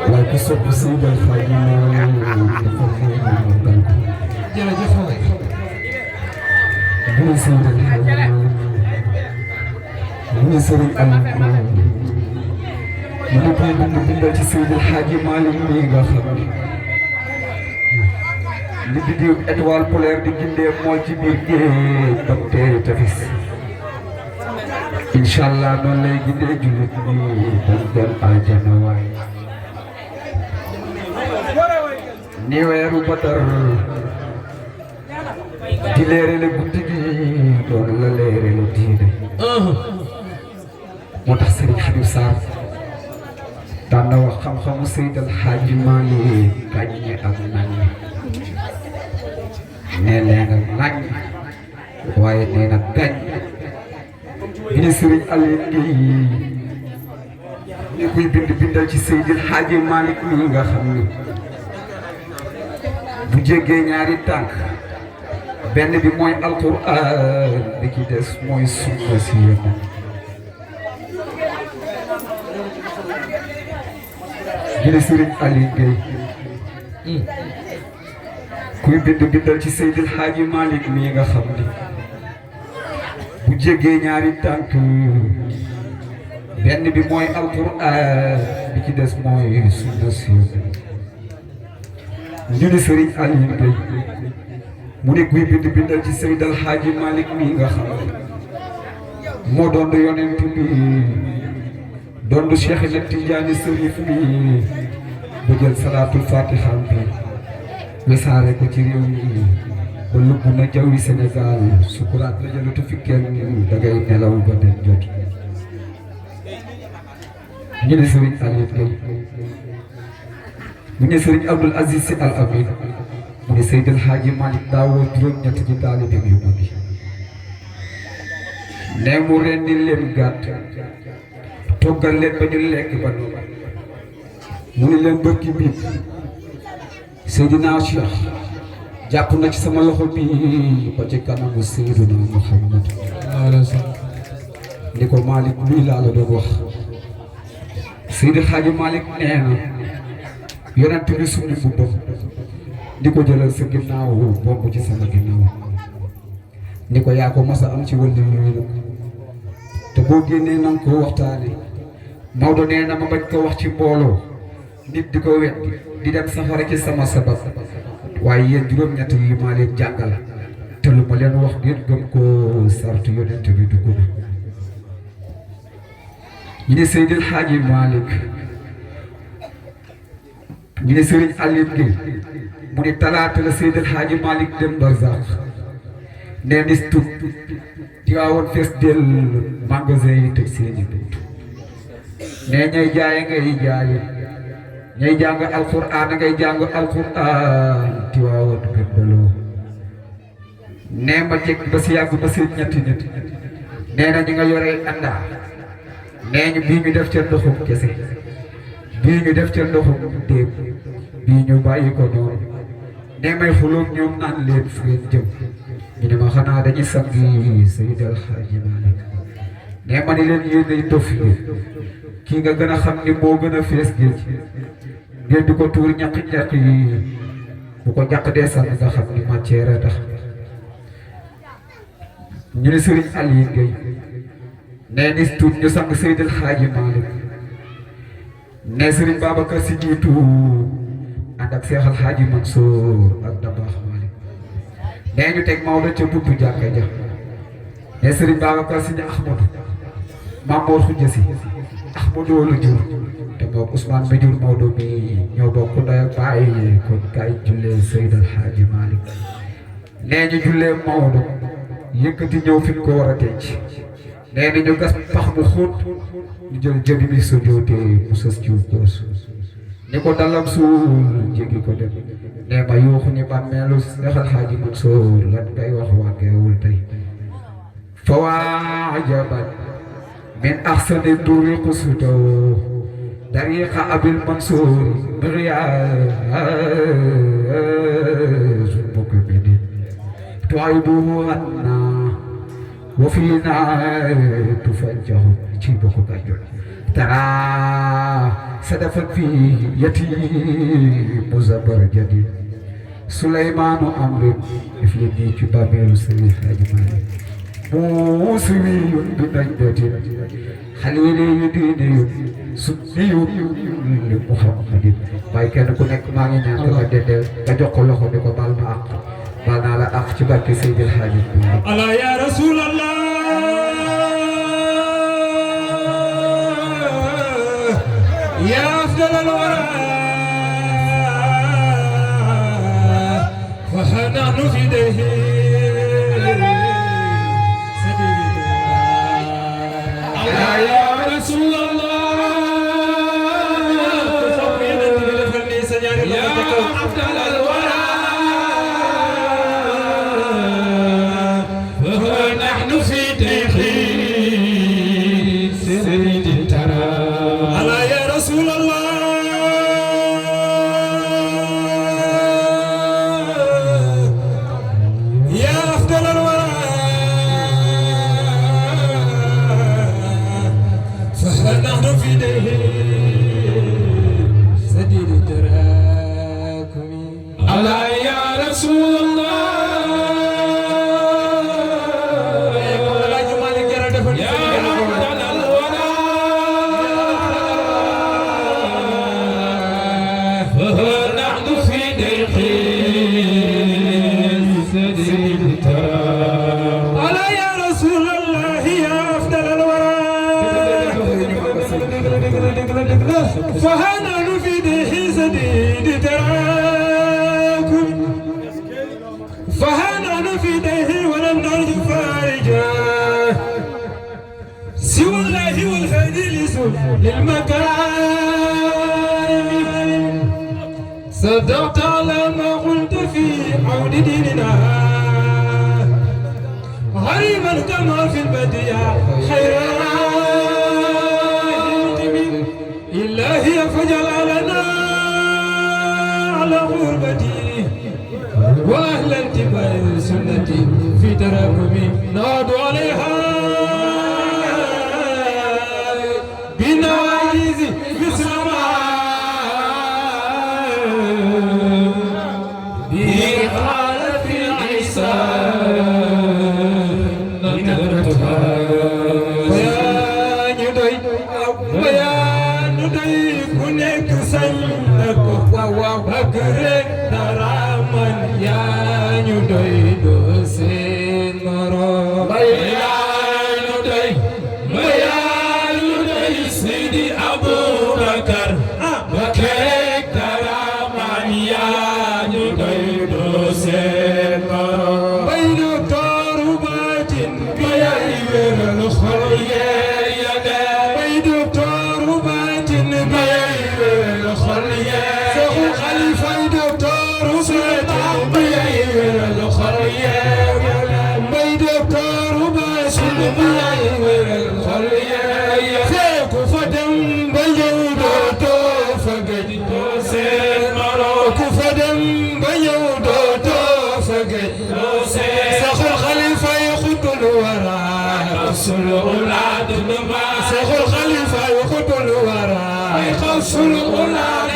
waaye ku sopp Seydi El Hadji Malick dafa xëy na màggal ko. jërëjëf waay. bu ne Seydi El Hadji Malick bu ne Serigne Aliou mu ne koy bindal ci Seydi El Hadji Malick mi nga xam li biddiw étoile polaire di gindee moo ci biir géej ba teeri tafis. incha allah noonu lay gindee jullit ñi dañ dem aljana waay. ni weeru Badar di leerale guddi gi doon la leerale diine. moo tax Serigne Habib Sarr daan na wax xam-xamu Seydi El Hadji Malick gàññe ak naññe. nee leeral nañ waaye nee na gañ bi ne Serigne Aliou ni kuy bindal ci Seydi El Hadji Malick mi nga xam ni bu jéggee ñaari tànk benn bi mooy alquran bi ci des mooy sunna si yéen bi ne Serigne Aliou Gueye kuy bindal ci Seydi El Hadji Malick mii nga xam ni bu jéggee ñaari tànk benn bi mooy alquran bi ci des mooy sunna si ñu ne Serigne Aliou Gueye mu ne kuy bindal ci Seydi El Hadji Malick mii nga xam ni moo doon yonent bi doon Cheikh Ahmed Tidiane Serif bi ba jël salaatul fatiha bi wisaare ko ci réew mi ba lugg na jawwi Sénégal sukuraat la jëlatu fi kenn dangay nelaw ba den jot ñu ne Serigne Aliou Gueye mu ne Serigne Abdoul Aziz Sy Al Amine mu ne Seydi El Hadji Malick daawoo juróom-ñett ci taalibeem yu mag yi ne mu rendi leen gàtt toggal leen ba ñu lekk ba noonu mu ne leen bëkki biit Seydina Cheikh jàpp na ci sama loxo bi ba ci kanamu Seydina Muhammad ni ko Malick lii laa la doon wax Seydi El Hadji Malick nee na yonent bi summi mbubbam di ko jëlal sa ginnaaw bomb ci sama ginnaaw ni ko yaa ko mas a am ci wàllu yooyu te boo génnee na nga ko waxtaane Maodo nee na ma bañ ko wax ci mbooloo nit di ko wet di dem safara ci sama sabab waaye yéen juróom-ñett yi maa leen jàngal te lu ma leen wax ngeen gëm ko sartu yonent bi dugg na ñu ne Seydi El Hadji Malick ñu ne Serigne Aliou Gueye mu ne talaata la Seydi El Hadji Malick dem barzak nee nis tut Tiwaawoon fees del magasin yi tëj seeni bunt nee ñay jaaye ngay jaaye ñay jàng alquran ngay jàng alquran Tiwaawoon gëndaloo nee ma jekk ba si yàgg ba seen ñetti nit nee na ñi nga yoree àndaa nee ñu bii ñu def ca ndoxum kese bii ñu def ca ndoxum déeg bii ñu bàyyi ko noonu nee may xuloog ñoom naan leen fu ngeen jëm ñu ne ma xanaa dañuy sang Seydi El Hadji Malick nee ma ni leen yéen ay dof yi kii nga gën a xam ni moo gën a fees géej ngeen di ko tuur ñaq-ñaq yi bu ko ñaq dee sànni nga xam ni matière a tax ñu ne Serigne Aliou Gueye nee nis tuut ñu sang Seydi El Hadji Malick nee Serigne Babacar Sy jiitu ànd ak Cheikh El Hadji Mansour ak Dabakh Malick nee ñu teg Maodo ca buntu jàkka ja nee Serigne Babacar Sy ne Ahmadou Mamour Khoudia Sy Ahmadou la jur te moom Ousmane bi jur Maodo bi ñoo bokk ndey ak baay kon kay jullee Seydi El Hadji Malick nee ñu jullee Maodo yëkkati ñëw fi ko war a denc nee na ñu gas pax mu xóot ñu jël jëbi bi sa jootee mu sës ci koos ni ko dalam suul jéggi ko dem nee ma yuuxu ni bàmmeelu Seex El Hadji Mansour lan ngay wax wàngeewul tey fa waajaban min ahsani durri qusutahu dariqa abil Mansour miriyaaz mukminin tuaybuhu anna وفينا تفجه تشيبك كجول ترى صدفت فيه يتيم زبر جديد سليمان أمر إفلدي كبابيل سري حاج مالك موسوي بنجدة خليلي يديني سني لمحمد باي كان كو نيك ماغي ñaan ko dédé ka jox ko loxo diko bal ma ak bal na la ak ci barke Seydil Hadji ala ya Rasulallah ya afdal al-wara wa hananu fi dayhi فهنا في ديه سديد تراكم فهنا في ديه ولم نرجو فارجا سوى الله والهادي للمكارم صدقت على ما قلت في عود ديننا غريبا كما في البديع خيرا إلهي فجل لنا على غربتي وأهل اتباع سنتي في تراكمي نعد عليها بنواجز مثل ما بقال في عيسى نكرتها ويا ندي ويا kunek sañ ko waaw ak rek dara man yaa ñu doy doo seen moroom yaa ñu doy Seydi Aboubacar ak rek dara man yaa ñu doy doo seen moroom bay doktooru baatin bi yaay wéral xol yee ya dee bay doktooru baatin bi Seexu Xalifa docteur Suleymaan Mbay wéral xol yee Mbay docteur Bachir Mbay wéral xol yee feeku fa dem ba ñëw dootoo fa gëj doo seen moroom ku fa dem ba ñëw dootoo fa gëj doo seen Seexu Xalifa yi xutul wara xawsul ulaad Seexu Xalifa yi xutul wara xawsul ulaad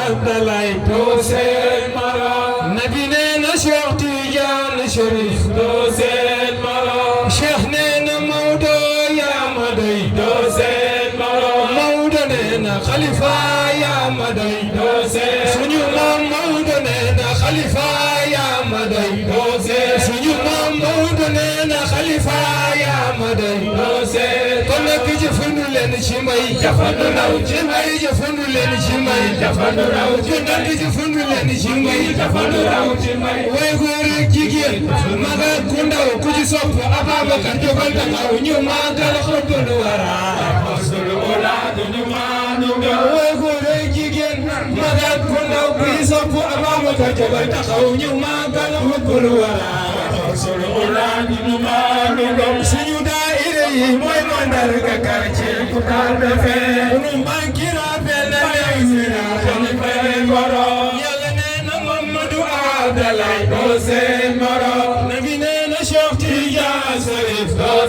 Abdalay doo seen moroom Nabi nee na Cheikh Tidiane Chérif doo seen moroom Cheikh nee na Maodo yaa ma doy doo seen moroom Maodo nee na Khalifa yaa ma doy doo seen suñu maam Maodo nee na Khalifa yaa ma doy doo seen suñu maam Maodo nee na Khalifa yaa ma doy doo seen kon nag jëfandu leen ci may jafandu raw ci may jëfandu leen ci may jafandu raw ci nag jëfandu leen ci may jafandu raw ci may way góor ak jigéen mag ak ku ndaw ku ci sopp Ababacar jógal taxaw ñu màggal xutbul wara xutbul wara ñu maanu way góor ak jigéen mag ak ku ndaw ku ci sopp Ababacar jógal taxaw ñu màggal xutbul wara xutbul wara ñu maanu suñu daayira yi mooy mandarga quartier ku taal be fee nu bankira bele leewsira xalifa moroom Yàlla nee na Mamadu Abdalay doo seen moroom Nabi nee na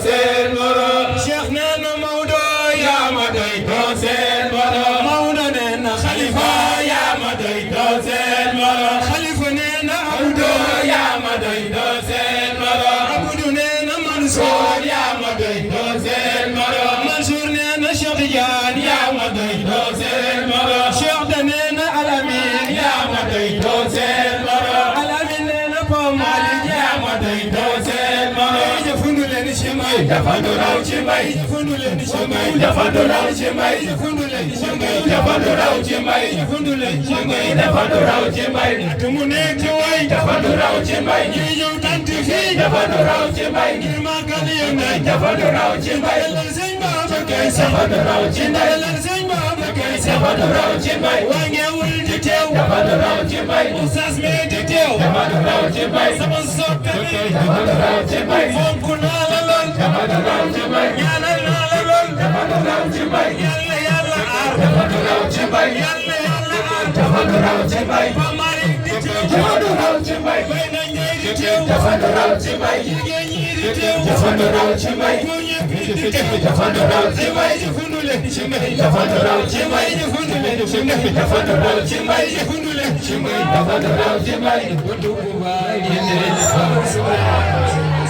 seen morom Cheikh nee na Maodo yaa ma doy doo seen morom Maodo nee na Khalifa yaa ma doy doo seen morom Khalifa nee na Abdou yaa ma doy doo seen morom Abdou nee na Mansour yaa ma doy doo seen morom Mansour nee na Cheikh Tidiane yaa ma doy doo seen morom Cheikh da nee na Alamin yaa ma doy doo seen morom Alamin nee na Pape Malick yaa ma doy doo seen morom jëfandu leen ci may jëfandu raw ci may jëfandu leen ci may jëfandu raw ci may jëfandu leen ci may jëfandu raw ci may jëfandu leen ci may jëfandu raw ci may at mu nekk way jëfandu raw ci may ñi ñëw tant fii jëfandu raw ci may ngir màggal yéen jëfandu raw ci may lan sëñ Baba kay jëfandu raw ci may lan sëñ Baba kay jëfandu raw ci may waa ngeewul di teew jëfandu raw ci may oustaz mi di teew jëfandu raw ci may sama soppe jëfandu raw ci may fonk naa la lool jëfandu raw ci may ñaanal naa la lool jëfandu raw ci may yàlla yàlla aar jëfandu raw ci may yàlla yàlla aar jëfandu raw ci may Pape Malick di teew jëfandu raw ci may bay na ñay di teew jëfandu raw ci may jigéen ñi di teew jëfandu raw ci may góor ñëpp di teew jëfandu raw ci may jëfandu leen ci may jëfandu raw ci may jëfandu leen ci may jëfandu raw ci may jëfandu leen ci may jëfandu raw ci may wadu bu baay yene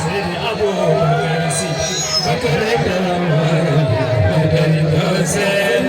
Seydi Aboubacar Sy Bakar Karam Madani Hussein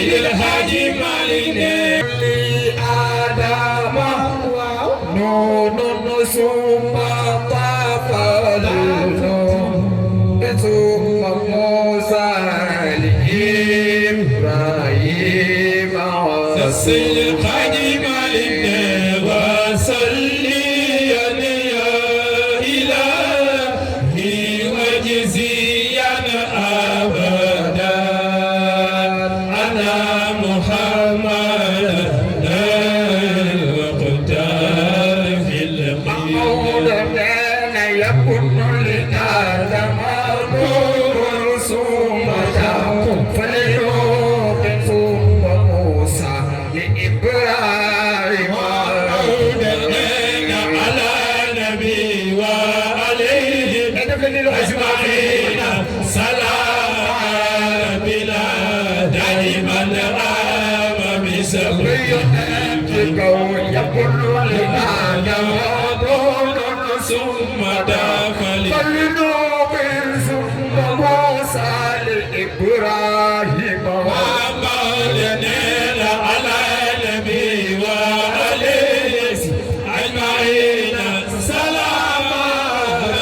سيد الحاج مالك آدم نون ثم طفل ثم موسى لإبراهيم سيد الحاج مالك وصلي يا إلهي وجزيا أبدا أنا محمد المختار في القيام يكون لآدم نور ثم فليوق ثم موسى لإبراهيم على نبي وعليه أجمعين سلام بلا دائما آم بسبب يكون لآدم نور ثم دخل فليوق ثم موسى لإبراهيم وقالنا على نبي وعليه أجمعين سلام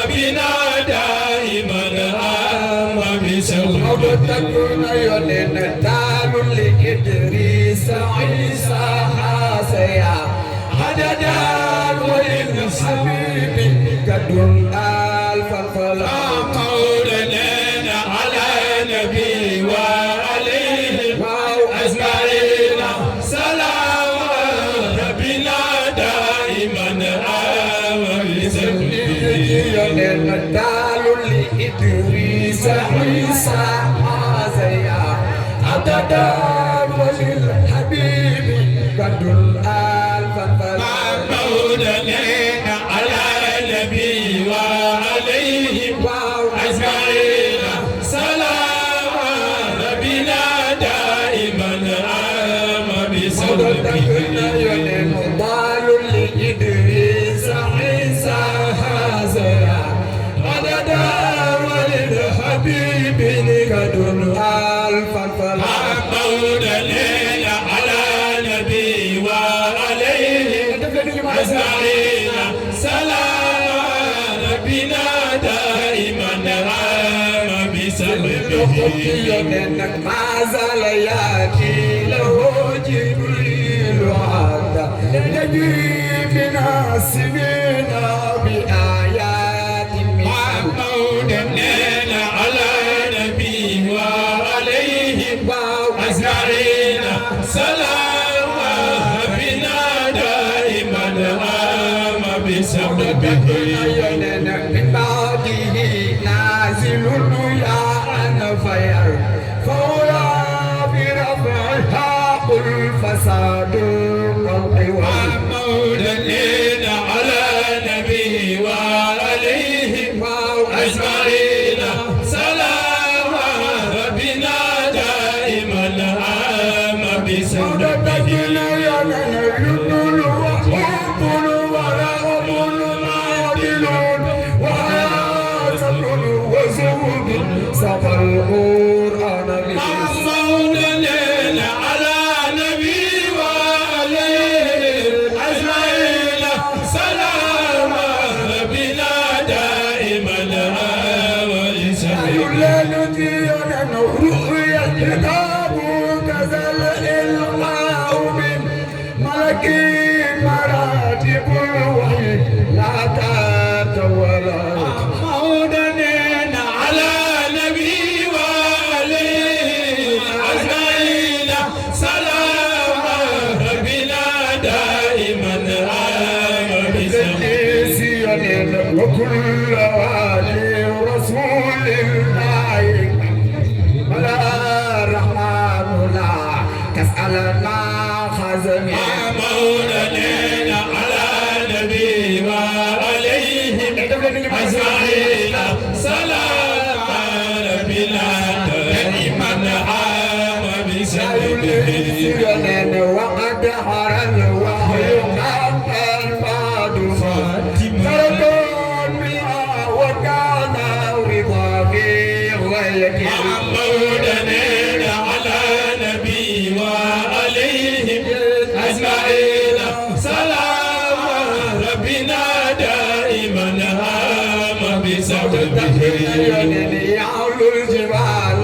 بنا دائما آم بسبب تكون يونين تال لإدريس عيسى حاسيا عددان وللحبيب كدن ألف فلا قولنا على نبي وعليه أجمعين سلام ربنا دائما آم بسبب يونين تال لإدريس عيسى حاسيا عددان وللحبيب كدن ألف فلا قولنا على نبي وعليه أجمعين سلام ربنا دائما آم بسببه ضال لإدريس عيسى هذا عددا وللحبيب كدن ألفا فلا قولنا على نبي وعليه أجمعين سلام ربنا دائما آم بسببه ما زال يأتي له جبريل حتى يجيب ناسبين بآيات من قولنا على نبي وعليه أجمعين سلام ربنا دائما آم بسببه من بعده نازل يا أنفير فورا برفعها قل فساد والقوى قولنا على نبي وعليه أجمعين سلام ربنا دائما آم بسببه سفر القرآن قولنا على نبي وعليه أجمعين سلام ربنا دائما آم بسببه رؤيا الكتاب كذا الإلقاء من ملك مراتب الوحي لا تتولى قولنا على نبي وعليه أجمعين سلام ربنا دائما آم بسببه وكل وادي رسول الله ولا الرحمن لا تسألنا خزمي قولنا على نبي وعليه أجمعين سلام ربنا دائما آم بسببه وقد حر الوحي قد الفاد تركون بها وكان رضا في غاية قولنا على نبي يعلو الجبال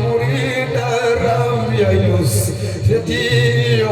مريد الرمي يسفتي